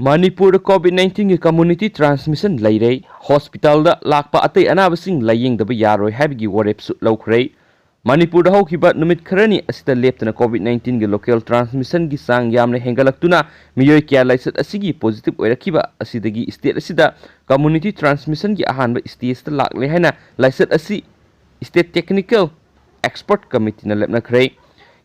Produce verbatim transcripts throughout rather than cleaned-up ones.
ꯃꯅꯤꯄꯨꯔꯗ COVID nineteenꯒꯤ community transmission ꯂꯩꯔꯦ꯫ ꯍꯣꯁꯄꯤꯇꯥꯜꯗ ꯂꯥꯛꯄ ꯑꯇꯩ ꯑꯅꯥꯕꯁꯤꯡ ꯂꯥꯌꯦꯡꯗꯕ ꯌꯥꯔꯣꯏ ꯍꯥꯏꯕꯒꯤ ꯋꯥꯔꯦꯞꯁꯨ ꯂꯧꯈ꯭ꯔꯦ꯫ ꯃꯅꯤꯄꯨꯔꯗ ꯍꯧꯈꯤꯕ ꯅꯨꯃꯤꯠ ꯈꯔꯅꯤ ꯑꯁꯤꯗ ꯂꯦꯞꯇꯅ COVID nineteenꯒꯤ local transmissionꯒꯤ ꯆꯥꯡ ꯌꯥꯝꯅ ꯍꯦꯟꯒꯠꯂꯛꯇꯨꯅ ꯃꯤꯑꯣꯏ ꯀꯌꯥ ꯂꯥꯏꯆꯠ ꯑꯁꯤꯒꯤ positive ꯑꯣꯏꯔꯛꯈꯤꯕ ꯑꯁꯤꯗꯒꯤ state ꯑꯁꯤꯗ community transmissionꯒꯤ ꯑꯍꯥꯟꯕ stageꯇ ꯂꯥꯛꯂꯦ ꯍꯥꯏꯅ ꯂꯥꯏꯆꯠ ꯑꯁꯤ state technical expert committeeꯅ ꯂꯦꯞꯅꯈ꯭ꯔꯦ꯫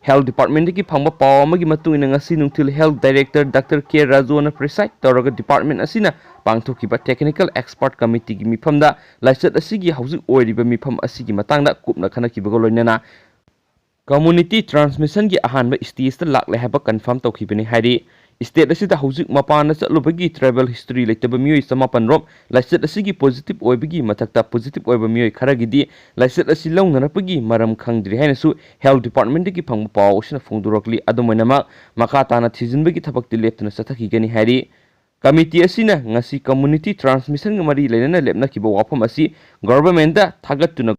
Health Departmentꯇꯒꯤ ꯐꯪꯕ ꯄꯥꯎ ꯑꯃꯒꯤ ꯃꯇꯨꯡ ꯏꯟꯅ, ꯉꯁꯤ ꯅꯨꯡꯊꯤꯜ Health Director Doctor K ꯔꯥꯖꯨꯅ preside ꯇꯧꯔꯒ department ꯑꯁꯤꯅ ꯄꯥꯡꯊꯣꯛꯈꯤꯕ technical expert committeeꯒꯤ ꯃꯤꯐꯝꯗ ꯂꯥꯏꯆꯠ ꯑꯁꯤꯒꯤ ꯍꯧꯖꯤꯛ ꯑꯣꯏꯔꯤꯕ ꯃꯤꯐꯝ ꯑꯁꯤꯒꯤ ꯃꯇꯥꯡꯗ ꯀꯨꯞꯅ ꯈꯟꯅꯈꯤꯕꯒ ꯂꯣꯏꯅꯅ community transmissionꯒꯤ ꯑꯍꯥꯟꯕ stageꯇ ꯂꯥꯛꯂꯦ ꯍꯥꯏꯕ confirm ꯇꯧꯈꯤꯕꯅꯤ ꯍꯥꯏꯔꯤ꯫ State ꯑꯁꯤꯗ ꯍꯧꯖꯤꯛ ꯃꯄꯥꯟꯗ ꯆꯠꯂꯨꯕꯒꯤ travel history ꯂꯩꯇꯕ ꯃꯤꯑꯣꯏ ꯆꯃꯥꯄꯟ ꯔꯣꯝ ꯂꯥꯏꯆꯠ ꯑꯁꯤꯒꯤ positive ꯑꯣꯏꯕꯒꯤ ꯃꯊꯛꯇ positive ꯑꯣꯏꯕ ꯃꯤꯑꯣꯏ ꯈꯔꯒꯤꯗꯤ ꯂꯥꯏꯆꯠ ꯑꯁꯤ ꯂꯧꯅꯔꯛꯄꯒꯤ ꯃꯔꯝ ꯈꯪꯗ꯭ꯔꯤ ꯍꯥꯏꯅꯁꯨ Health Departmentꯇꯒꯤ ꯐꯪꯕ ꯄꯥꯎ ꯑꯁꯤꯅ ꯐꯣꯡꯗꯣꯔꯛꯂꯤ꯫ ꯑꯗꯨꯝ ꯑꯣꯏꯅꯃꯛ, ꯃꯈꯥ ꯇꯥꯅ ꯊꯤꯖꯤꯟꯕꯒꯤ ꯊꯕꯛꯇꯤ ꯂꯦꯞꯇꯅ ꯆꯠꯊꯈꯤꯒꯅꯤ ꯍꯥꯏꯔꯤ꯫ Committee ꯑꯁꯤꯅ ꯉꯁꯤ community transmissionꯒ ꯃꯔꯤ ꯂꯩꯅꯅ ꯂꯦꯞꯅꯈꯤꯕ ꯋꯥꯐꯝ ꯑꯁꯤ governmentꯇ ꯊꯥꯒꯠꯇꯨꯅ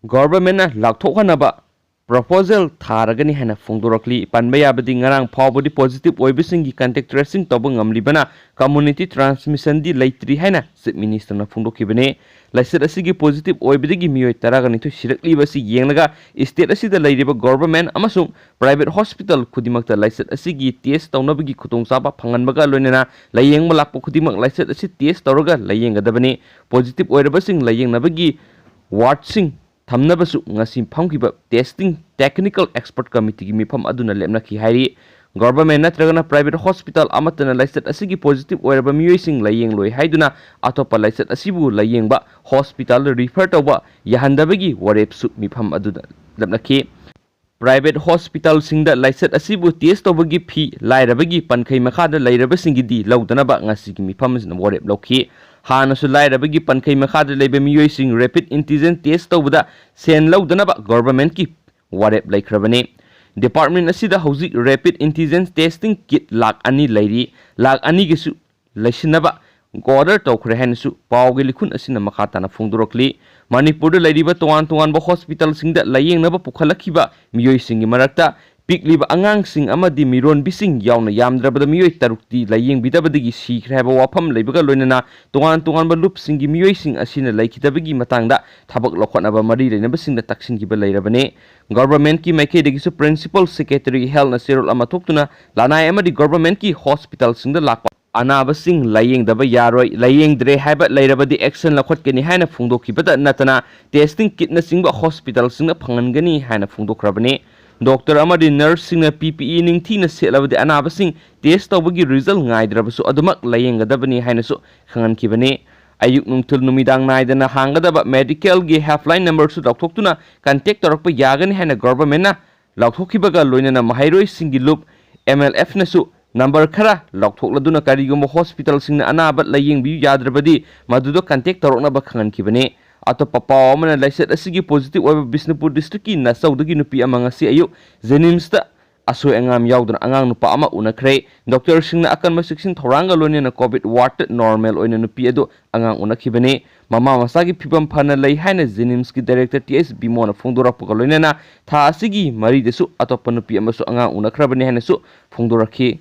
governmentꯅ ꯂꯥꯎꯊꯣꯛꯍꯟꯅꯕ proposal ꯊꯥꯔꯒꯅꯤ ꯍꯥꯏꯅ ꯐꯣꯡꯗꯣꯔꯛꯂꯤ꯫ ꯄꯟꯕ ꯌꯥꯕꯗꯤ, ꯉꯔꯥꯡ ꯐꯥꯎꯕꯗꯤ positive ꯑꯣꯏꯕꯁꯤꯡꯒꯤ contact tracing ꯇꯧꯕ ꯉꯝꯂꯤꯕꯅ community transmissionꯗꯤ ꯂꯩꯇ꯭ꯔꯤ ꯍꯥꯏꯅ Chief Ministerꯅ ꯐꯣꯡꯗꯣꯛꯈꯤꯕꯅꯤ꯫ ꯂꯥꯏꯆꯠ ꯑꯁꯤꯒꯤ positive ꯑꯣꯏꯕꯗꯒꯤ ꯃꯤꯑꯣꯏ ꯇꯔꯥꯒ ꯅꯤꯊꯣꯏ ꯁꯤꯔꯛꯂꯤꯕ ꯑꯁꯤ ꯌꯦꯡꯂꯒ, state ꯑꯁꯤꯗ ꯂꯩꯔꯤꯕ government ꯑꯃꯁꯨꯡ private hospital ꯈꯨꯗꯤꯡꯃꯛꯇ ꯂꯥꯏꯆꯠ ꯑꯁꯤꯒꯤ test ꯇꯧꯅꯕꯒꯤ ꯈꯨꯗꯣꯡꯆꯥꯕ ꯐꯪꯍꯟꯕꯒ ꯂꯣꯏꯅꯅ, ꯂꯥꯌꯦꯡꯕ ꯂꯥꯛꯄ ꯈꯨꯗꯤꯡꯃꯛ ꯂꯥꯏꯆꯠ ꯑꯁꯤ test ꯇꯧꯔꯒ ꯂꯥꯌꯦꯡꯒꯗꯕꯅꯤ꯫ Positive ꯑꯣꯏꯔꯕꯁꯤꯡ ꯂꯥꯌꯦꯡꯅꯕꯒꯤ wardꯁꯤꯡ ꯊꯝꯅꯕꯁꯨ ꯉꯁꯤ ꯐꯝꯈꯤꯕ testing technical expert committeeꯒꯤ ꯃꯤꯐꯝ ꯑꯗꯨꯅ ꯂꯦꯞꯅꯈꯤ ꯍꯥꯏꯔꯤ꯫ Government ꯅꯠꯇ꯭ꯔꯒꯅ private hospital ꯑꯃꯠꯇꯅ ꯂꯥꯏꯆꯠ ꯑꯁꯤꯒꯤ positive ꯑꯣꯏꯔꯕ ꯃꯤꯑꯣꯏꯁꯤꯡ ꯂꯥꯌꯦꯡꯂꯣꯏ ꯍꯥꯏꯗꯨꯅ, ꯑꯇꯣꯞꯄ ꯂꯥꯏꯆꯠ ꯑꯁꯤꯕꯨ ꯂꯥꯌꯦꯡꯕ hospitalꯗ refer ꯇꯧꯕ ꯌꯥꯍꯟꯗꯕꯒꯤ ꯋꯥꯔꯦꯞꯁꯨ ꯃꯤꯐꯝ ꯑꯗꯨꯗ ꯂꯦꯞꯅꯈꯤ꯫ Private hospitalꯁꯤꯡꯗ ꯂꯥꯏꯆꯠ ꯑꯁꯤꯕꯨ test ꯇꯧꯕꯒꯤ fee ꯂꯥꯏꯔꯕꯒꯤ ꯄꯟꯈꯩ ꯃꯈꯥꯗ ꯂꯩꯔꯕꯁꯤꯡꯒꯤꯗꯤ ꯂꯧꯗꯅꯕ ꯉꯁꯤꯒꯤ ꯃꯤꯐꯝ ꯑꯁꯤꯅ ꯋꯥꯔꯦꯞ ꯂꯧꯈꯤ꯫ ꯍꯥꯟꯅꯁꯨ ꯂꯥꯏꯔꯕꯒꯤ ꯄꯟꯈꯩ ꯃꯈꯥꯗ ꯂꯩꯕ ꯃꯤꯑꯣꯏꯁꯤꯡ rapid antigen test ꯇꯧꯕꯗ ꯁꯦꯟ ꯂꯧꯗꯅꯕ governmentꯀꯤ ꯋꯥꯔꯦꯞ ꯂꯩꯈ꯭ꯔꯕꯅꯤ꯫ Department ꯑꯁꯤꯗ ꯍꯧꯖꯤꯛ rapid antigen testing kit lakh ꯑꯅꯤ ꯂꯩꯔꯤ꯫ ꯂꯥꯈ ꯑꯅꯤꯒꯤꯁꯨ ꯂꯩꯁꯤꯟꯅꯕ order ꯇꯧꯈ꯭ꯔꯦ ꯍꯥꯏꯅꯁꯨ ꯄꯥꯎꯒꯤ ꯂꯤꯈꯨꯟ ꯑꯁꯤꯅ ꯃꯈꯥ ꯇꯥꯅ ꯐꯣꯡꯗꯣꯔꯛꯂꯤ꯫ ꯃꯅꯤꯄꯨꯔꯗ ꯂꯩꯔꯤꯕ ꯇꯣꯉꯥꯟ ꯇꯣꯉꯥꯟꯕ hospitalꯁꯤꯡꯗ ꯂꯥꯌꯦꯡꯅꯕ ꯄꯨꯈꯠꯂꯛꯈꯤꯕ ꯃꯤꯑꯣꯏꯁꯤꯡꯒꯤ ꯃꯔꯛꯇ ꯄꯤꯛꯂꯤꯕ ꯑꯉꯥꯡꯁꯤꯡ ꯑꯃꯗꯤ ꯃꯤꯔꯣꯟꯕꯤꯁꯤꯡ ꯌꯥꯎꯅ ꯌꯥꯝꯗ꯭ꯔꯕꯗ ꯃꯤꯑꯣꯏ ꯇꯔꯨꯛꯇꯤ ꯂꯥꯏꯌꯦꯡꯕꯤꯗꯕꯗꯒꯤ ꯁꯤꯈ꯭ꯔꯦ ꯍꯥꯏꯕ ꯋꯥꯐꯝ ꯂꯩꯕꯒ ꯂꯣꯏꯅꯅ ꯇꯣꯉꯥꯟ ꯇꯣꯉꯥꯟꯕ ꯂꯨꯞꯁꯤꯡꯒꯤ ꯃꯤꯑꯣꯏꯁꯤꯡ ꯑꯁꯤꯅ ꯂꯩꯈꯤꯗꯕꯒꯤ ꯃꯇꯥꯡꯗ ꯊꯕꯛ ꯂꯧꯈꯠꯅꯕ ꯃꯔꯤ ꯂꯩꯅꯕꯁꯤꯡꯗ ꯇꯛꯁꯤꯟꯈꯤꯕ ꯂꯩꯔꯕꯅꯤ꯫ ꯒꯚꯔꯟꯃꯦꯟꯠꯀꯤ ꯃꯥꯏꯀꯩꯗꯒꯤꯁꯨ ꯄ꯭ꯔꯤꯟꯁꯤꯄꯥꯜ ꯁꯦꯀ꯭ꯔꯦꯇꯔꯤ ꯍꯦꯜꯠꯅ ꯆꯦꯔꯣꯜ ꯑꯃ ꯊꯣꯛꯇꯨꯅ ꯂꯅꯥꯏ ꯑꯃꯗꯤ ꯒꯚꯔꯟꯃꯦꯟꯠꯀꯤ ꯍꯣꯁꯄꯤꯇꯥꯜꯁꯤꯡꯗ ꯂꯥꯛꯄ ꯑꯅꯥꯕꯁꯤꯡ ꯂꯥꯏꯌꯦꯡꯗꯕ ꯌꯥꯔꯣꯏ, ꯂꯥꯏꯌꯦꯡꯗ꯭ꯔꯦ ꯍꯥꯏꯕ ꯂꯩꯔꯕꯗꯤ ꯑꯦꯛꯁꯟ ꯂꯧꯈꯠꯀꯅꯤ ꯍꯥꯏꯅ ꯐꯣꯡꯗꯣꯛꯈꯤꯕꯇ ꯅꯠꯇꯅ ꯇꯦꯁꯇꯤꯡ ꯀꯤꯠꯅꯆꯤꯡꯕ ꯍꯣꯁꯄꯤꯇꯥꯜꯁꯤꯡꯗ ꯐꯪꯍꯟꯒꯅꯤ ꯍꯥꯏꯅ ꯐꯣꯡꯗꯣꯛꯈ꯭ꯔꯕꯅꯤ꯫ ꯗꯣꯛꯇꯔ ꯑꯃꯗꯤ ꯅꯔꯁꯁꯤꯡꯅ ꯄꯤ ꯄꯤ ꯏ ꯅꯤꯡꯊꯤꯅ ꯁꯦꯠꯂꯕꯗꯤ ꯑꯅꯥꯕꯁꯤꯡ ꯇꯦꯁ ꯇꯧꯕꯒꯤ ꯔꯤꯖꯜ ꯉꯥꯏꯗ꯭ꯔꯕꯁꯨ ꯑꯗꯨꯃꯛ ꯂꯥꯏꯌꯦꯡꯒꯗꯕꯅꯤ ꯍꯥꯏꯅꯁꯨ ꯈꯪꯍꯟꯈꯤꯕꯅꯤ꯫ ꯑꯌꯨꯛ ꯅꯨꯡꯊꯤꯜ ꯅꯨꯃꯤꯗꯥꯡ ꯅꯥꯏꯗꯅ ꯍꯥꯡꯒꯗꯕ ꯃꯦꯗꯤꯀꯦꯜꯒꯤ ꯍꯦꯜꯞꯂꯥꯏꯟ ꯅꯝꯕꯔꯁꯨ ꯂꯥꯎꯊꯣꯛꯇꯨꯅ ꯀꯟꯇꯦꯛ ꯇꯧꯔꯛꯄ ꯌꯥꯒꯅꯤ ꯍꯥꯏꯅ ꯒꯚꯔꯟꯃꯦꯟꯠꯅ ꯂꯥꯎꯊꯣꯛꯈꯤꯕꯒ ꯂꯣꯏꯅꯅ ꯃꯍꯩꯔꯣꯏꯁꯤꯡꯒꯤ ꯂꯨꯞ ꯑꯦꯝ ꯑꯦꯜ ꯑꯦꯐꯅꯁꯨ ꯅꯝꯕꯔ ꯈꯔ ꯂꯥꯎꯊꯣꯛꯂꯗꯨꯅ ꯀꯔꯤꯒꯨꯝꯕ ꯍꯣꯁꯄꯤꯇꯥꯜꯁꯤꯡꯅ ꯑꯅꯥꯕ ꯂꯥꯏꯌꯦꯡꯕꯤꯌꯨ ꯌꯥꯗ꯭ꯔꯕꯗꯤ ꯃꯗꯨꯗ ꯀꯟꯇꯦꯛ ꯇꯧꯔꯛꯅꯕ ꯈꯪꯍꯟꯈꯤꯕꯅꯤ꯫ ꯑꯇꯣꯞꯄ ꯄꯥꯎ ꯑꯃꯅ ꯂꯥꯏꯆꯠ ꯑꯁꯤꯒꯤ ꯄꯣꯖꯤꯇꯤꯚ ꯑꯣꯏꯕ ꯕꯤꯁꯅꯨꯄꯨꯔ ꯗꯤꯁꯇ꯭ꯔꯤꯛꯀꯤ ꯅꯆꯧꯗꯒꯤ ꯅꯨꯄꯤ ꯑꯃ ꯉꯁꯤ ꯑꯌꯨꯛ ꯖꯦꯅꯤꯝꯁꯇ ꯑꯁꯣꯏ ꯑꯉꯥꯝ ꯌꯥꯎꯗꯅ ꯑꯉꯥꯡ ꯅꯨꯄꯥ ꯑꯃ ꯎꯅꯈ꯭ꯔꯦ꯫ ꯗꯣꯛꯇꯔꯁꯤꯡꯅ ꯑꯀꯟꯕ ꯆꯦꯛꯁꯤꯟ ꯊꯧꯔꯥꯡꯒ ꯂꯣꯏꯅꯅ ꯀꯣꯚꯤꯗ ꯋꯥꯔꯗꯇ ꯅꯣꯔꯃꯦꯜ ꯑꯣꯏꯅ ꯅꯨꯄꯤ ꯑꯗꯨ ꯑꯉꯥꯡ ꯎꯅꯈꯤꯕꯅꯤ꯫ ꯃꯃꯥ ꯃꯆꯥꯒꯤ ꯐꯤꯕꯝ ꯐꯅ ꯂꯩ ꯍꯥꯏꯅ ꯖꯦꯅꯤꯝꯁꯀꯤ ꯗꯥꯏꯔꯦꯛꯇꯔ ꯇꯤ ꯑꯦꯁ ꯕꯤꯃꯣꯅ ꯐꯣꯡꯗꯣꯔꯛꯄꯒ ꯂꯣꯏꯅꯅ ꯊꯥ ꯑꯁꯤꯒꯤ ꯃꯔꯤꯗꯁꯨ ꯑꯇꯣꯞꯄ ꯅꯨꯄꯤ ꯑꯃꯁꯨ ꯑꯉꯥꯡ ꯎꯅꯈ꯭ꯔꯕꯅꯤ ꯍꯥꯏꯅꯁꯨ ꯐꯣꯡꯗꯣꯔꯛꯈꯤ꯫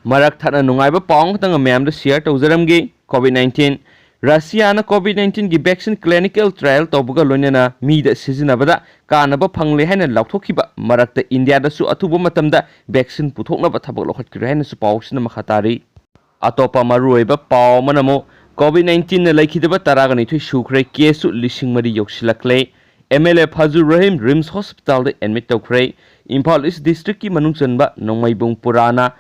ꯃꯔꯛ ꯊꯠꯅ ꯅꯨꯡꯉꯥꯏꯕ ꯄꯥꯎ ꯑꯃꯈꯛꯇꯪ ꯃꯌꯥꯝꯗ ꯁꯤꯌꯔ ꯇꯧꯖꯔꯝꯒꯦ꯫ ꯀꯣꯚꯤꯗ ꯅꯥꯏꯟꯇꯤꯟ, ꯔꯁꯤꯌꯥꯅ ꯀꯣꯚꯤꯗ ꯅꯥꯏꯟꯇꯤꯟꯒꯤ ꯚꯦꯛꯁꯤꯟ ꯀ꯭ꯂꯤꯅꯤꯀꯦꯜ ꯇ꯭ꯔꯥꯌꯦꯜ ꯇꯧꯕꯒ ꯂꯣꯏꯅꯅ ꯃꯤꯗ ꯁꯤꯖꯤꯟꯅꯕꯗ ꯀꯥꯟꯅꯕ ꯐꯪꯂꯦ ꯍꯥꯏꯅ ꯂꯥꯎꯊꯣꯛꯈꯤꯕ ꯃꯔꯛꯇ ꯏꯟꯗꯤꯌꯥꯗꯁꯨ ꯑꯊꯨꯕ ꯃꯇꯝꯗ ꯚꯦꯛꯁꯤꯟ ꯄꯨꯊꯣꯛꯅꯕ ꯊꯕꯛ ꯂꯧꯈꯠꯈꯤꯔꯦ ꯍꯥꯏꯅꯁꯨ ꯄꯥꯎꯁꯤꯅ ꯃꯈꯥ ꯇꯥꯔꯤ꯫ ꯑꯇꯣꯞꯄ ꯃꯔꯨꯑꯣꯏꯕ ꯄꯥꯎ ꯑꯃꯅ ꯑꯃꯨꯛ ꯀꯣꯚꯤꯗ ꯅꯥꯏꯟꯇꯤꯟꯅ ꯂꯩꯈꯤꯗꯕ ꯇꯔꯥꯒ ꯅꯤꯊꯣꯏ ꯁꯨꯈ꯭ꯔꯦ, ꯀꯦꯁꯁꯨ ꯂꯤꯁꯤꯡ ꯃꯔꯤ ꯌꯧꯁꯤꯜꯂꯛꯂꯦ꯫ M L A ꯐꯖꯨꯔ Rahim RIMS ꯍꯣꯁꯄꯤꯇꯥꯜꯗ ꯑꯦꯗꯃꯤꯠ ꯇꯧꯈ꯭ꯔꯦ꯫ ꯏꯝꯐꯥꯜ ꯏꯁ ꯗꯤꯁꯇ꯭ꯔꯤꯛꯀꯤ ꯃꯅꯨꯡ ꯆꯟꯕ ꯅꯣꯡꯃꯩꯕꯨꯡ ꯄꯨꯔꯥꯅ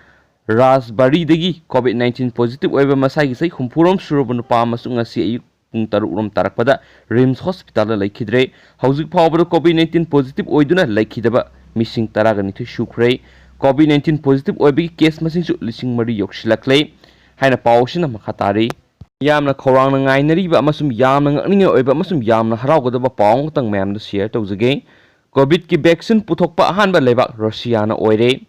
ꯔꯥꯖꯕꯥꯔꯤꯗꯒꯤ ꯀꯣꯚꯤꯗ ꯅꯥꯏꯟꯇꯤꯟ ꯄꯣꯖꯤꯇꯤꯚ ꯑꯣꯏꯕ ꯃꯁꯥꯒꯤ ꯆꯍꯤ ꯍꯨꯝꯐꯨꯔꯣꯝ ꯁꯨꯔꯕ ꯅꯨꯄꯥ ꯑꯃꯁꯨ ꯉꯁꯤ ꯑꯌꯨꯛ ꯄꯨꯡ ꯇꯔꯨꯛ ꯔꯣꯝ ꯇꯥꯔꯛꯄꯗ ꯔꯤꯝꯁ ꯍꯣꯁꯄꯤꯇꯥꯜꯗ ꯂꯩꯈꯤꯗ꯭ꯔꯦ꯫ ꯍꯧꯖꯤꯛ ꯐꯥꯎꯕꯗ ꯀꯣꯚꯤꯗ ꯅꯥꯏꯟꯇꯤꯟ ꯄꯣꯖꯤꯇꯤꯚ ꯑꯣꯏꯗꯨꯅ ꯂꯩꯈꯤꯗꯕ ꯃꯤꯁꯤꯡ ꯇꯔꯥꯒ ꯅꯤꯊꯣꯏ ꯁꯨꯈ꯭ꯔꯦ꯫ ꯀꯣꯚꯤꯗ ꯅꯥꯏꯟꯇꯤꯟ ꯄꯣꯖꯤꯇꯤꯚ ꯑꯣꯏꯕꯒꯤ ꯀꯦꯁ ꯃꯁꯤꯡꯁꯨ ꯂꯤꯁꯤꯡ ꯃꯔꯤ ꯌꯧꯁꯤꯜꯂꯛꯂꯦ ꯍꯥꯏꯅ ꯄꯥꯎ ꯑꯁꯤꯅ ꯃꯈꯥ ꯇꯥꯔꯤ꯫ ꯌꯥꯝꯅ ꯈꯧꯔꯥꯡꯅ ꯉꯥꯏꯅꯔꯤꯕ ꯑꯃꯁꯨꯡ ꯌꯥꯝꯅ ꯉꯛꯅꯤꯡꯉꯥꯏ ꯑꯣꯏꯕ ꯑꯃꯁꯨꯡ ꯌꯥꯝꯅ ꯍꯔꯥꯎꯒꯗꯕ ꯄꯥꯎ ꯑꯃꯈꯛꯇꯪ ꯃꯌꯥꯝꯗ ꯁꯤꯌꯔ ꯇꯧꯖꯒꯦ꯫ ꯀꯣꯚꯤꯗꯀꯤ ꯚꯦꯛꯁꯤꯟ ꯄꯨꯊꯣꯛꯄ ꯑꯍꯥꯟꯕ ꯂꯩꯕꯥꯛ ꯔꯁꯤꯌꯥꯅ ꯑꯣꯏꯔꯦ꯫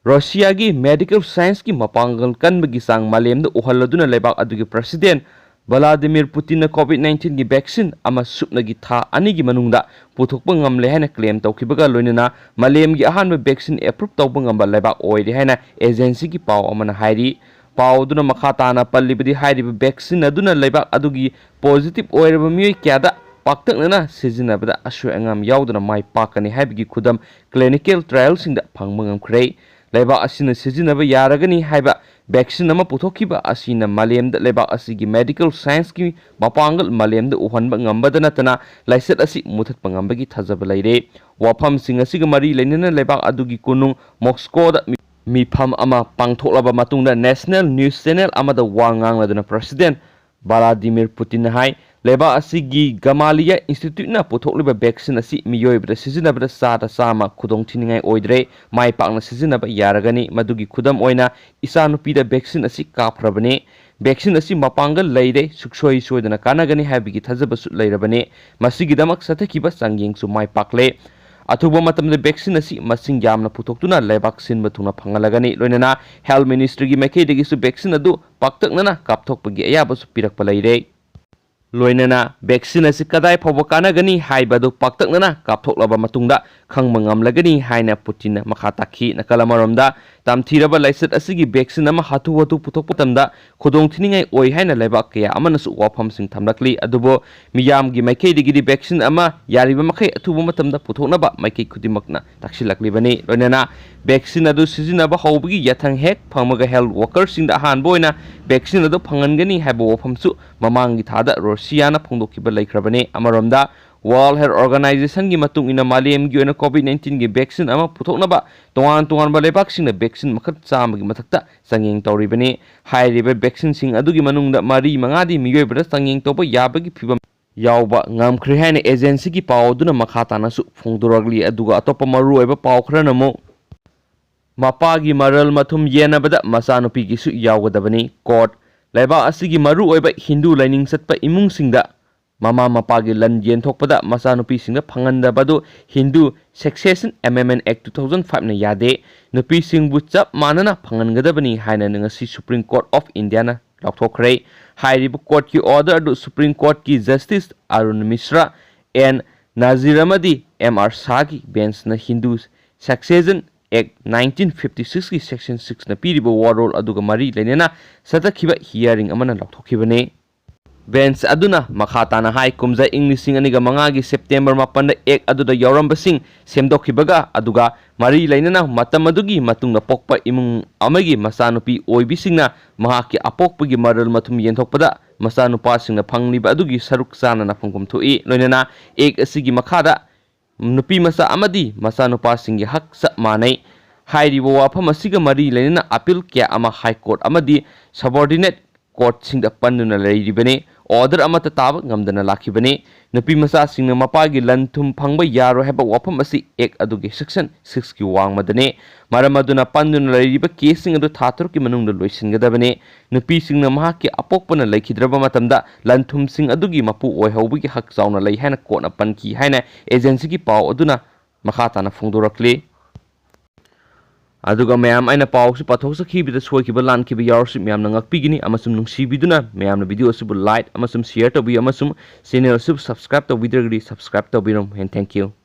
ꯔꯁꯤꯌꯥꯒꯤ ꯃꯦꯗꯤꯀꯦꯜ ꯁꯥꯏꯟꯁꯀꯤ ꯃꯄꯥꯡꯒꯜ ꯀꯟꯕꯒꯤ ꯆꯥꯡ ꯃꯥꯂꯦꯝꯗ ꯎꯍꯜꯂꯗꯨꯅ ꯂꯩꯕꯥꯛ ꯑꯗꯨꯒꯤ ꯄ꯭ꯔꯁꯤꯗꯦꯟ ꯚ꯭ꯂꯥꯗꯤꯃꯤꯔ ꯄꯨꯇꯤꯟꯅ COVID nineteen ꯒꯤ vaccine ꯑꯃ ꯁꯨꯞꯅꯒꯤ ꯊꯥ ꯑꯅꯤꯒꯤ ꯃꯅꯨꯡꯗ ꯄꯨꯊꯣꯛꯄ ꯉꯝꯂꯦ ꯍꯥꯏꯅ claim ꯇꯧꯈꯤꯕꯒ ꯂꯣꯏꯅꯅ ꯃꯥꯂꯦꯝꯒꯤ ꯑꯍꯥꯟꯕ vaccine approve ꯇꯧꯕ ꯉꯝꯕ ꯂꯩꯕꯥꯛ ꯑꯣꯏꯔꯦ ꯍꯥꯏꯅ agency ꯒꯤ ꯄꯥꯎ ꯑꯃꯅ ꯍꯥꯏꯔꯤ꯫ ꯄꯥꯎ ꯑꯗꯨꯅ ꯃꯈꯥ ꯇꯥꯅ ꯄꯜꯂꯤꯕꯗꯤ, ꯍꯥꯏꯔꯤꯕ vaccine ꯑꯗꯨꯅ ꯂꯩꯕꯥꯛ ꯑꯗꯨꯒꯤ positive ꯑꯣꯏꯔꯕ ꯃꯤꯑꯣꯏ ꯀꯌꯥꯗ ꯄꯥꯛꯇꯛꯅꯅ ꯁꯤꯖꯤꯟꯅꯕꯗ ꯑꯁꯣꯏ ꯑꯉꯥꯝ ꯌꯥꯎꯗꯅ ꯃꯥꯏ ꯄꯥꯛꯀꯅꯤ ꯍꯥꯏꯕꯒꯤ ꯈꯨꯗꯝ clinical trial ꯁꯤꯡꯗ ꯐꯪꯕ ꯉꯝꯈ꯭ꯔꯦ꯫ ꯂꯩꯕꯥꯛ ꯑꯁꯤꯅ ꯁꯤꯖꯤꯟꯅꯕ ꯌꯥꯔꯒꯅꯤ ꯍꯥꯏꯕ vaccine ꯑꯃ ꯄꯨꯊꯣꯛꯈꯤꯕ ꯑꯁꯤꯅ ꯃꯥꯂꯦꯝꯗ ꯂꯩꯕꯥꯛ ꯑꯁꯤꯒꯤ medical science ꯀꯤ ꯃꯄꯥꯡꯒꯜ ꯃꯥꯂꯦꯝꯗ ꯎꯍꯟꯕ ꯉꯝꯕꯗ ꯅꯠꯇꯅ ꯂꯥꯏꯆꯠ ꯑꯁꯤ ꯃꯨꯊꯠꯄ ꯉꯝꯕꯒꯤ ꯊꯥꯖꯕ ꯂꯩꯔꯦ꯫ ꯋꯥꯐꯝꯁꯤꯡ ꯑꯁꯤꯒ ꯃꯔꯤ ꯂꯩꯅꯅ ꯂꯩꯕꯥꯛ ꯑꯗꯨꯒꯤ ꯀꯣꯅꯨꯡ ꯃꯣꯁꯀꯣꯗ ꯃꯤ-, ꯃꯤꯐꯝ ꯑꯃ ꯄꯥꯡꯊꯣꯛꯂꯕ ꯃꯇꯨꯡꯗ national news channel ꯑꯃꯗ ꯋꯥ ꯉꯥꯡꯂꯗꯨꯅ President ꯚ꯭ꯂꯥꯗꯤꯃꯤꯔ ꯄꯨꯇꯤꯟꯅ ꯍꯥꯏ, ꯂꯩꯕꯥꯛ ꯑꯁꯤꯒꯤ ꯒꯃꯥꯂꯤꯌꯥ Institute ꯅ ꯄꯨꯊꯣꯛꯂꯤꯕ vaccine ꯑꯁꯤ ꯃꯤꯑꯣꯏꯕꯗ ꯁꯤꯖꯤꯟꯅꯕꯗ ꯆꯥꯗ ꯆꯥꯝꯃ ꯈꯨꯗꯣꯡꯊꯤꯅꯤꯡꯉꯥꯏ ꯑꯣꯏꯗ꯭ꯔꯦ, ꯃꯥꯏ ꯄꯥꯛꯅ ꯁꯤꯖꯤꯟꯅꯕ ꯌꯥꯔꯒꯅꯤ꯫ ꯃꯗꯨꯒꯤ ꯈꯨꯗꯝ ꯑꯣꯏꯅ ꯏꯆꯥꯅꯨꯄꯤꯗ vaccine ꯑꯁꯤ ꯀꯥꯞꯈ꯭ꯔꯕꯅꯤ꯫ Vaccine ꯑꯁꯤ ꯃꯄꯥꯡꯒꯜ ꯂꯩꯔꯦ, ꯁꯨꯛꯁꯣꯏ ꯁꯣꯏꯗꯅ ꯀꯥꯟꯅꯒꯅꯤ ꯍꯥꯏꯕꯒꯤ ꯊꯥꯖꯕꯁꯨ ꯂꯩꯔꯕꯅꯤ꯫ ꯃꯁꯤꯒꯤꯗꯃꯛ ꯆꯠꯊꯈꯤꯕ ꯆꯥꯡꯌꯦꯡꯁꯨ ꯃꯥꯏ ꯄꯥꯛꯂꯦ꯫ ꯑꯊꯨꯕ ꯃꯇꯝꯗ vaccine ꯑꯁꯤ ꯃꯁꯤꯡ ꯌꯥꯝꯅ ꯄꯨꯊꯣꯛꯇꯨꯅ ꯂꯩꯕꯥꯛ ꯁꯤꯟꯕ ꯊꯨꯡꯅ ꯐꯪꯍꯜꯂꯒꯅꯤ꯫ ꯂꯣꯏꯅꯅ Health Ministry ꯒꯤ ꯃꯥꯏꯀꯩꯗꯒꯤꯁꯨ vaccine ꯑꯗꯨ ꯄꯥꯛꯇꯛꯅꯅ ꯀꯥꯞꯊꯣꯛꯄꯒꯤ ꯑꯌꯥꯕꯁꯨ ꯄꯤꯔꯛꯄ ꯂꯩꯔꯦ꯫ ꯂꯣꯏꯅꯅ vaccine ꯑꯁꯤ ꯀꯗꯥꯏ ꯐꯥꯎꯕ ꯀꯥꯟꯅꯒꯅꯤ ꯍꯥꯏꯕ ꯑꯗꯨ ꯄꯥꯛꯇꯛꯅꯅ ꯀꯥꯞꯊꯣꯛꯂꯕ ꯃꯇꯨꯡꯗ ꯈꯪꯕ ꯉꯝꯂꯒꯅꯤ ꯍꯥꯏꯅ ꯄꯨꯇꯤꯟꯅ ꯃꯈꯥ ꯇꯥꯈꯤ꯫ ꯅꯥꯀꯜ ꯑꯃꯔꯣꯝꯗ, ꯇꯝꯊꯤꯔꯕ ꯂꯥꯏꯆꯠ ꯑꯁꯤꯒꯤ vaccine ꯑꯃ ꯍꯥꯊꯨ ꯍꯥꯊꯨ ꯄꯨꯊꯣꯛꯄ ꯃꯇꯝꯗ ꯈꯨꯗꯣꯡꯊꯤꯅꯤꯡꯉꯥꯏ ꯑꯣꯏ ꯍꯥꯏꯅ ꯂꯩꯕꯥꯛ ꯀꯌꯥ ꯑꯃꯅꯁꯨ ꯋꯥꯐꯝꯁꯤꯡ ꯊꯝꯂꯛꯂꯤ꯫ ꯑꯗꯨꯕꯨ ꯃꯤꯌꯥꯝꯒꯤ ꯃꯥꯏꯀꯩꯗꯒꯤꯗꯤ vaccine ꯑꯃ ꯌꯥꯔꯤꯕ ꯃꯈꯩ ꯑꯊꯨꯕ ꯃꯇꯝꯗ ꯄꯨꯊꯣꯛꯅꯕ ꯃꯥꯏꯀꯩ ꯈꯨꯗꯤꯡꯃꯛꯅ ꯇꯥꯛꯁꯤꯜꯂꯛꯂꯤꯕꯅꯤ꯫ ꯂꯣꯏꯅꯅ vaccine ꯑꯗꯨ ꯁꯤꯖꯤꯟꯅꯕ ꯍꯧꯕꯒꯤ ꯌꯥꯊꯪ ꯍꯦꯛ ꯐꯪꯕꯒ health worker ꯁꯤꯡꯗ ꯑꯍꯥꯟꯕ ꯑꯣꯏꯅ vaccine ꯑꯗꯨ ꯐꯪꯍꯟꯒꯅꯤ ꯍꯥꯏꯕ ꯋꯥꯐꯝꯁꯨ ꯃꯃꯥꯡꯒꯤ ꯊꯥꯗ ꯔꯣꯁꯤꯌꯥꯅ ꯐꯣꯡꯗꯣꯛꯈꯤꯕ ꯂꯩꯈ꯭ꯔꯕꯅꯤ꯫ ꯑꯃꯔꯣꯝꯗ, World Health Organization ꯒꯤ ꯃꯇꯨꯡ ꯏꯟꯅ, ꯃꯥꯂꯦꯝꯒꯤ ꯑꯣꯏꯅ COVID nineteen ꯒꯤ vaccine ꯑꯃ ꯄꯨꯊꯣꯛꯅꯕ ꯇꯣꯉꯥꯟ ꯇꯣꯉꯥꯟꯕ ꯂꯩꯕꯥꯛꯁꯤꯡꯅ vaccine ꯃꯈꯜ ꯆꯥꯝꯃꯒꯤ ꯃꯊꯛꯇ ꯆꯥꯡꯌꯦꯡ ꯇꯧꯔꯤꯕꯅꯤ꯫ ꯍꯥꯏꯔꯤꯕ vaccine ꯁꯤꯡ ꯑꯗꯨꯒꯤ ꯃꯅꯨꯡꯗ ꯃꯔꯤ ꯃꯉꯥꯗꯤ ꯃꯤꯑꯣꯏꯕꯗ ꯆꯥꯡꯌꯦꯡ ꯇꯧꯕ ꯌꯥꯕꯒꯤ ꯐꯤꯚꯝ ꯌꯥꯎꯕ ꯉꯝꯈ꯭ꯔꯦ ꯍꯥꯏꯅ agency ꯒꯤ ꯄꯥꯎ ꯑꯗꯨꯅ ꯃꯈꯥ ꯇꯥꯅꯁꯨ ꯐꯣꯡꯗꯣꯔꯛꯂꯤ꯫ ꯑꯗꯨꯒ ꯑꯇꯣꯞꯄ ꯃꯔꯨꯑꯣꯏꯕ ꯄꯥꯎ ꯈꯔꯅ ꯑꯃꯨꯛ, ꯃꯄꯥꯒꯤ ꯃꯔꯜ ꯃꯊꯨꯝ ꯌꯦꯟꯅꯕꯗ ꯃꯆꯥꯅꯨꯄꯤꯒꯤꯁꯨ ꯌꯥꯎꯒꯗꯕꯅꯤ꯫ Court, ꯂꯩꯕꯥꯛ ꯑꯁꯤꯒꯤ ꯃꯔꯨꯑꯣꯏꯕ ꯍꯤꯟꯗꯨ ꯂꯥꯏꯅꯤꯡ ꯆꯠꯄ ꯏꯃꯨꯡꯁꯤꯡꯗ ꯃꯃꯥ ꯃꯄꯥꯒꯤ ꯂꯟ ꯌꯦꯟꯊꯣꯛꯄꯗ ꯃꯆꯥꯅꯨꯄꯤꯁꯤꯡꯗ ꯐꯪꯍꯟꯗꯕꯗꯨ Hindu Succession Amendment Act two thousand five ꯅ ꯌꯥꯗꯦ꯫ ꯅꯨꯄꯤꯁꯤꯡꯕꯨ ꯆꯞ ꯃꯥꯟꯅꯅ ꯐꯪꯍꯟꯒꯗꯕꯅꯤ ꯍꯥꯏꯅ ꯉꯁꯤ Supreme Court of India ꯅ ꯂꯥꯎꯊꯣꯛꯈ꯭ꯔꯦ꯫ ꯍꯥꯏꯔꯤꯕ ꯀꯣꯔꯠꯀꯤ ꯑꯣꯔꯗꯔ ꯑꯗꯨ ꯁꯨꯄ꯭ꯔꯤꯝ ꯀꯣꯔꯠꯀꯤ ꯖꯁꯇꯤꯁ ꯑꯔꯨꯟ ꯃꯤꯁ꯭ꯔꯥ, ꯑꯦꯟ ꯅꯥꯖꯤꯔ ꯑꯃꯗꯤ ꯑꯦꯝ ꯑꯥꯔ ꯁꯥꯍꯒꯤ ꯕꯦꯟꯆꯅ ꯍꯤꯟꯗꯨ ꯁꯛꯁꯦꯁꯟ ꯑꯦꯛ ꯅꯥꯏꯟꯇꯤꯟ ꯐꯤꯐꯇꯤ ꯁꯤꯛꯁꯀꯤ ꯁꯦꯛꯁꯟ ꯁꯤꯛꯁꯅ ꯄꯤꯔꯤꯕ ꯋꯥꯔꯣꯜ ꯑꯗꯨꯒ ꯃꯔꯤ ꯂꯩꯅꯅ ꯆꯠꯊꯈꯤꯕ ꯍꯤꯌꯥꯔꯤꯡ ꯑꯃꯅ ꯂꯥꯎꯊꯣꯛꯈꯤꯕꯅꯤ꯫ ꯕꯦꯟꯆ ꯑꯗꯨꯅ ꯃꯈꯥ ꯇꯥꯅ ꯍꯥꯏ, ꯀꯨꯝꯖꯥ ꯏꯪ ꯂꯤꯁꯤꯡ ꯑꯅꯤꯒ ꯃꯉꯥꯒꯤ ꯁꯦꯞꯇꯦꯝꯕꯔ ꯃꯥꯄꯟꯗ ꯑꯦꯛ ꯑꯗꯨꯗ ꯌꯥꯎꯔꯝꯕꯁꯤꯡ ꯁꯦꯝꯗꯣꯛꯈꯤꯕꯒ ꯑꯗꯨꯒ ꯃꯔꯤ ꯂꯩꯅꯅ ꯃꯇꯝ ꯑꯗꯨꯒꯤ ꯃꯇꯨꯡꯗ ꯄꯣꯛꯄ ꯏꯃꯨꯡ ꯑꯃꯒꯤ ꯃꯆꯥꯅꯨꯄꯤ ꯑꯣꯏꯕꯤꯁꯤꯡꯅ ꯃꯍꯥꯛꯀꯤ ꯑꯄꯣꯛꯄꯒꯤ ꯃꯔꯜ ꯃꯊꯨꯝ ꯌꯦꯟꯊꯣꯛꯄꯗ ꯃꯆꯥꯅꯨꯄꯥꯁꯤꯡꯅ ꯐꯪꯂꯤꯕ ꯑꯗꯨꯒꯤ ꯁꯔꯨꯛ ꯆꯥꯅꯅ ꯐꯪꯐꯝ ꯊꯣꯛꯏ꯫ ꯂꯣꯏꯅꯅ ꯑꯦꯛ ꯑꯁꯤꯒꯤ ꯃꯈꯥꯗ ꯅꯨꯄꯤ ꯃꯆꯥ ꯑꯃꯗꯤ ꯃꯆꯥꯅꯨꯄꯥꯁꯤꯡꯒꯤ ꯍꯛ ꯆꯞ ꯃꯥꯟꯅꯩ꯫ ꯍꯥꯏꯔꯤꯕ ꯋꯥꯐꯝ ꯑꯁꯤꯒ ꯃꯔꯤ ꯂꯩꯅꯅ ꯑꯄꯤꯜ ꯀꯌꯥ ꯑꯃ ꯍꯥꯏ ꯀꯣꯔꯠ ꯑꯃꯗꯤ ꯁꯕꯣꯔꯗꯤꯅꯦꯠ ꯀꯣꯔꯠꯁꯤꯡꯗ ꯄꯟꯗꯨꯅ ꯂꯩꯔꯤꯕꯅꯤ꯫ ꯑꯣꯔꯗꯔ ꯑꯃꯠꯇ ꯇꯥꯕ ꯉꯝꯗꯅ ꯂꯥꯛꯈꯤꯕꯅꯤ꯫ ꯅꯨꯄꯤ ꯃꯆꯥꯁꯤꯡꯅ ꯃꯄꯥꯒꯤ ꯂꯟ ꯊꯨꯝ ꯐꯪꯕ ꯌꯥꯔꯣꯏ ꯍꯥꯏꯕ ꯋꯥꯐꯝ ꯑꯁꯤ ꯑꯦꯛ ꯑꯗꯨꯒꯤ ꯁꯦꯛꯁꯟ ꯁꯤꯛꯁꯀꯤ ꯋꯥꯡꯃꯗꯅꯤ꯫ ꯃꯔꯝ ꯑꯗꯨꯅ ꯄꯟꯗꯨꯅ ꯂꯩꯔꯤꯕ ꯀꯦꯁꯁꯤꯡ ꯑꯗꯨ ꯊꯥ ꯇꯔꯨꯛꯀꯤ ꯃꯅꯨꯡꯗ ꯂꯣꯏꯁꯤꯟꯒꯗꯕꯅꯤ꯫ ꯅꯨꯄꯤꯁꯤꯡꯅ ꯃꯍꯥꯛꯀꯤ ꯑꯄꯣꯛꯄꯅ ꯂꯩꯈꯤꯗ꯭ꯔꯕ ꯃꯇꯝꯗ ꯂꯟ ꯊꯨꯝꯁꯤꯡ ꯑꯗꯨꯒꯤ ꯃꯄꯨ ꯑꯣꯏꯍꯧꯕꯒꯤ ꯍꯛ ꯆꯥꯎꯅ ꯂꯩ ꯍꯥꯏꯅ ꯀꯣꯔꯠꯅ ꯄꯟꯈꯤ ꯍꯥꯏꯅ ꯑꯦꯖꯦꯟꯁꯤꯒꯤ ꯄꯥꯎ ꯑꯗꯨꯅ ꯃꯈꯥ ꯇꯥꯅ ꯐꯣꯡꯗꯣꯔꯛꯂꯤ꯫ ꯑꯗꯨꯒ ꯃꯌꯥꯝ, ꯑꯩꯅ ꯄꯥꯎꯁꯤ ꯄꯥꯊꯣꯛꯆꯈꯤꯕꯗ ꯁꯣꯏꯈꯤꯕ ꯂꯥꯟꯈꯤꯕ ꯌꯥꯎꯔꯁꯨ ꯃꯌꯥꯝꯅ ꯉꯥꯛꯄꯤꯒꯅꯤ, ꯑꯃꯁꯨꯡ ꯅꯨꯡꯁꯤꯕꯤꯗꯨꯅ ꯃꯌꯥꯝꯅ ꯚꯤꯗꯤꯑꯣ ꯑꯁꯤꯕꯨ ꯂꯥꯏꯛ ꯑꯃꯁꯨꯡ ꯁꯤꯌꯔ ꯇꯧꯕꯤꯌꯨ, ꯑꯃꯁꯨꯡ ꯆꯦꯅꯦꯜ ꯑꯁꯤꯕꯨ ꯁꯕꯁꯀ꯭ꯔꯥꯏꯕ ꯇꯧꯕꯤꯗ꯭ꯔꯒꯗꯤ ꯁꯕꯁꯀ꯭ꯔꯥꯏꯕ ꯇꯧꯕꯤꯔꯝꯃꯨ꯫ And thank you.